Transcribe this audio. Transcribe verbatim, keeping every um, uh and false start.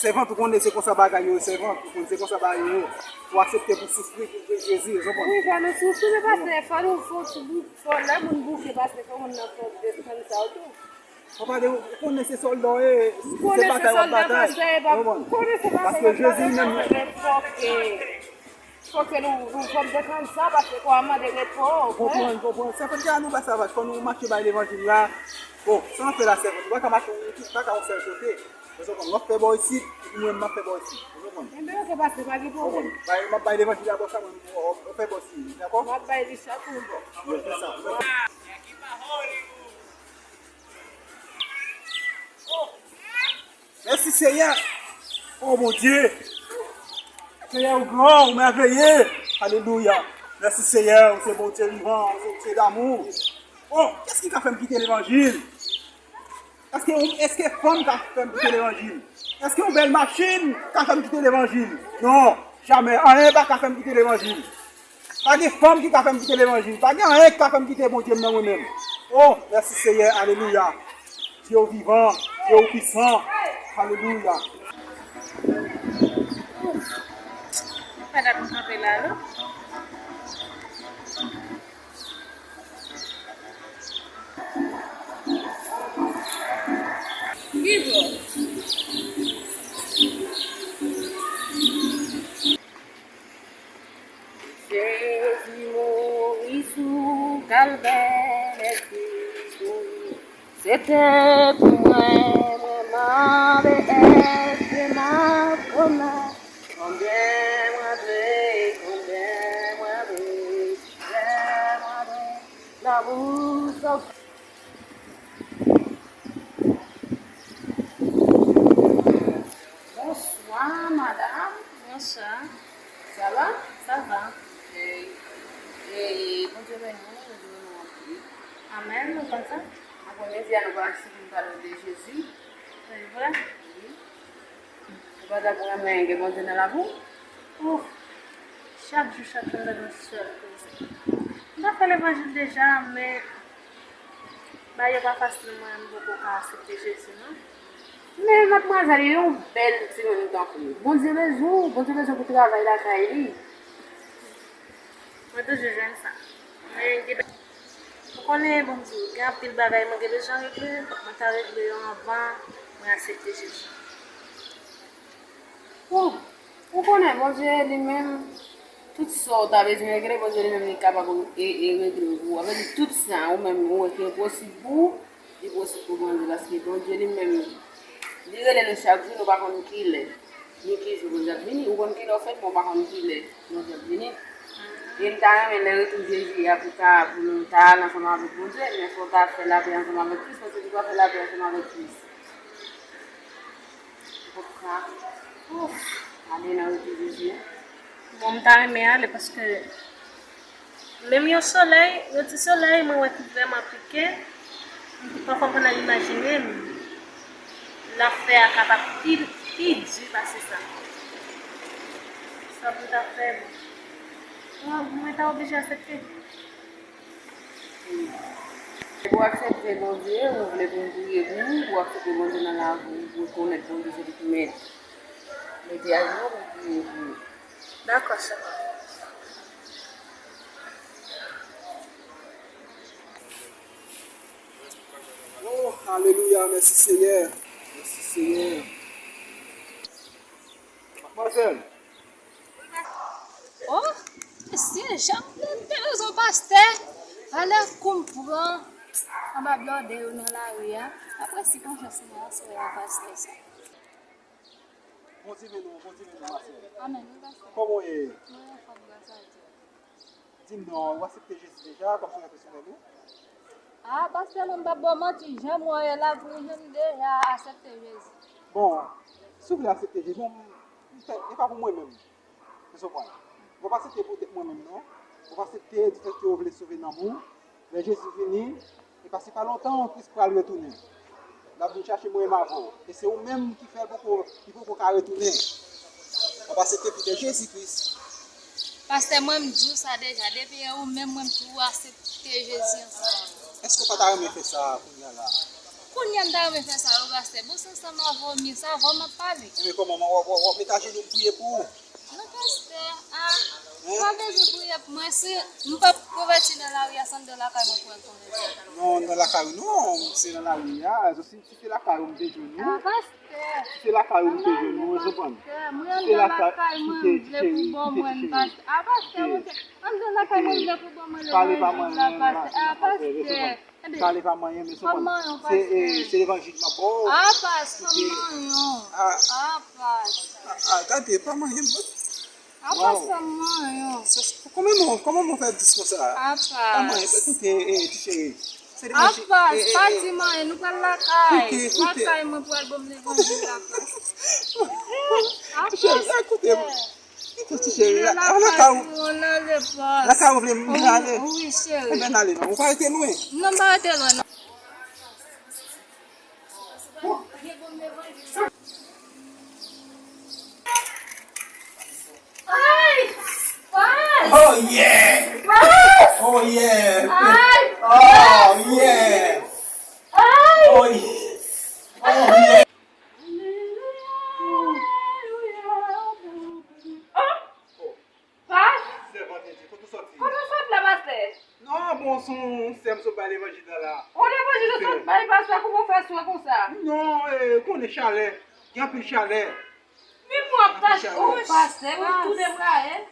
Sèvant, ou konnen se konsa bagay yo ye, sèvant, ou konnen se konsa bagay yo ye. Pou aksepte pou soufri pou Jezi, ou konprann? Wi, fò nou soufri, men pastè, fò nou fè yon ti bout, fò lè moun bouke, pastè, fò moun nan fè desann sa yo tou. Papa, ou konnen se sòlda w ye, se batay w ap batay. Ou konprann? Paske Jezi menm, fòk, fòk nou, nou fòk desann sa, paske kò a mande repo. Konprann, konprann. Sèvant, nou bay sa, fò nou mache bay levanjil la. Bon, sa n ap fè la, sèvant, nou pa ka mache yon tout, pa ka yon sèl kote. Ou konprann? W ap fè bò isit, epi mwen, m ap fè bò isit. Ou konprann? Enben, oke, pastè, pa gen pwoblèm. Bay, m ap bay levanjil la bò sa, mwen, w, w fè bò isit. Dakò? M ap bay li chak moun bò. Wi, fè sa. Mèsi, Seyè. O Bondye. Seyè, ou gran, ou mèveye. Alelouya. Mèsi, Seyè, ou se Bondye vivan, ou se Bondye damou. O, kiyès ki ka fè m kite levanjil? Èske, èske fanm ka fè m kite levanjil? Èske yon bèl machin ka fè m kite levanjil? Non, jamè. Anyen pa ka fè m kite levanjil. Pa gen fanm ki ka fè m kite levanjil. Pa gen anyen ki ka fè m kite Bondye m nan mwen menm. O, mèsi Seyè, alelouya. Dye ou vivan, Dye ou pwisan. Alelouya. Ouf. Pa dat m kanpe la, non? Ki bò? Jezi mouri sou Kalvè, lèspri mouri. Se te pou mwen, mwen mande èske m ap pwomèt. Konbyen mwen dwe, konbyen mwen dwe, konbyen mwen dwe, lanmou sòti. Bonswa, madanm. Bonswa. Sa va? Sa va. E, e, Bondye beni w, Bondye beni w anpil. Amèn, ou konn sa? An premye di a nou pa sipoze pale de Jezi. Se vre? Wi. Ou pa t ap renmen gen Bondye nan lavi w? Ouf! Chak jou, chak jou, m tande yon sèl koze. M ta fè levanjil deja, men bagay yo pa fasil, mwen, m poko ka aksepte Jezi, non. Men, madmwazèl, yon bèl timoun tankou w. Bondye bezwen w, Bondye bezwen pou travay lakay li. Mwen toujou jwenn sa. Men, gen Ou konnen, bon, m di w, gen anpil bagay mwen gen bezwen regle, mwen ta regle yo anvan mwen aksepte Jezi. Bon, ou konnen, Bondye li menm, tout sa w ta bezwen regle, Bondye li menm li kapab e, e regle l pou ou. Sa vle di tout sa ou menm ou wè ki enposib pou ou, li posib pou Bondye, paske Bondye li menm, li rele nou chak jou, nou pa konn kilè. Ni ki jou Bondye ap vini, ou konn kilè w fèt, men w pa konn kilè Bondye ap vini. E m ta renmen lè retou Jezi a pou ta, pou nou ta al ansanm avèk Bondye, men fò w ta fè lapè ansanm avèk Kris, paske si w pa fè lapè ansanm avèk Kris, ou p ap ka, ouf, ale nan retou Jezi a. Bon, m ta renmen ale paske Menm yon solèy, yon ti solèy, mwen wè ki vrèman pike, m poko konn al imajine m. Lanfè a kapab pi, pi di pase sa. Sa pou m ta fè, bon. Mwen, mwen ta oblije aksepte. Pou w aksepte Bondye, ou vle pou m priye pou ou, pou w aksepte Bondye nan lavi w, pou w rekonèt Bondye se li ki mèt. Mete ajou pou m priye pou ou. Dakò, sè. Oh, alelouya, mèsi Senyè. Mèsi Senyè. Madmwazèl. Oh, mesye, jan m te bezwen pastè. Valè kou m pran anba blòdè yo nan lari a. Apre si konfyans mwen aswè a pastè sa. Bondye beni w, Bondye beni w, ma sè. Amèn, wi, pastè. Kòman w ye? Mwen anfòm, gras a Dye. Di m non, ou aksepte Jezi deja kòm Sovè pèsonèl ou? Ah, pastè, mwen m p ap ba w manti, jan m wè w ye la, pou mwen menm deja aksepte Jezi. Bon, si w vle aksepte Jezi, bon, m, m fè, e pa pou mwen menm. Ou konprann? Ou p ap aksepte poutèt mwen menm, non. Ou p ap aksepte difèt ke w vle sove nanm ou. Lè Jezi vini, e pa se pa lontan Kris pral retounen. L ap vin chache mwen menm avè w. E se ou menm ki fè l poko, ki poko ka retounen. W ap aksepte poutèt Jezi Kris. Pastè, mwen m di w sa deja. Depi e ou menm, mwen m tou aksepte Jezi ansanm avè w. Èske w pa ta renmen fè sa kounye a la? Kounye a m ta renmen fè sa yo, pastè. Bon, se ansanm avè w, m sa, avè w m ap pale. Ebyen, kòman, w, w, w, w met ajenou m priye pou ou? Non, pastè, a, ou pa bezwen priye pou mwen, si m p ap konvèti nan lari a, se anndan lakay mwen pou al konvèti. Non, nan lakay ou non, se nan lari a, si, si se lakay ou m te jwenn ou. A, pastè. Si se lakay ou m te jwenn ou, ou konprann? Pastè, mwen anndan lakay mwen, m vle pou bon mwen, pastè. A, pastè, ok. Anndan lakay mwen, m vle pou bon mwen levanjil la, pastè. A, pastè. Pale pa manyen, men se konn. Se, e, se levanjil m ap ba w. A, pastè, manyen. A, pastè. A, a, gade, pa manyen, bro. A, pastè, manyen. Kòman mwen, kòman mwen fè dis konsa? A, pastè. Pa manyen, ekoute, e, ti cheri. Se levanjil. A, pastè, pa di manyen, nou pral lakay. Koute, koute. Lakay mwen pral ban m levanjil la, pastè. A, pastè. Ti cheri, ekoute. Ti cheri, la, la, lakay ou, lakay ou vle m ale? Wi, cheri. Enben, n ale non. Ou pa rete lwen? Non, m pa rete lwen, non. Ay! Pas! Oh yeah! Pas! Oh yeah! Ay! Oh yeah! Ay! Oh yeah! Oh yeah! Alelouya, alelouya. Oh! Pas! Sèvant de Dye, kote w sòti? Kote w sot la, pastè? Non, bon, se yon sè m sot bay levanjil la la. O levanjil ou sot bay, pastè, kòman w fè swe konsa? Non, e, konnen chalè. Gen anpil chalè. Men mwen ap tache, o pastè, mwen tounen brayen.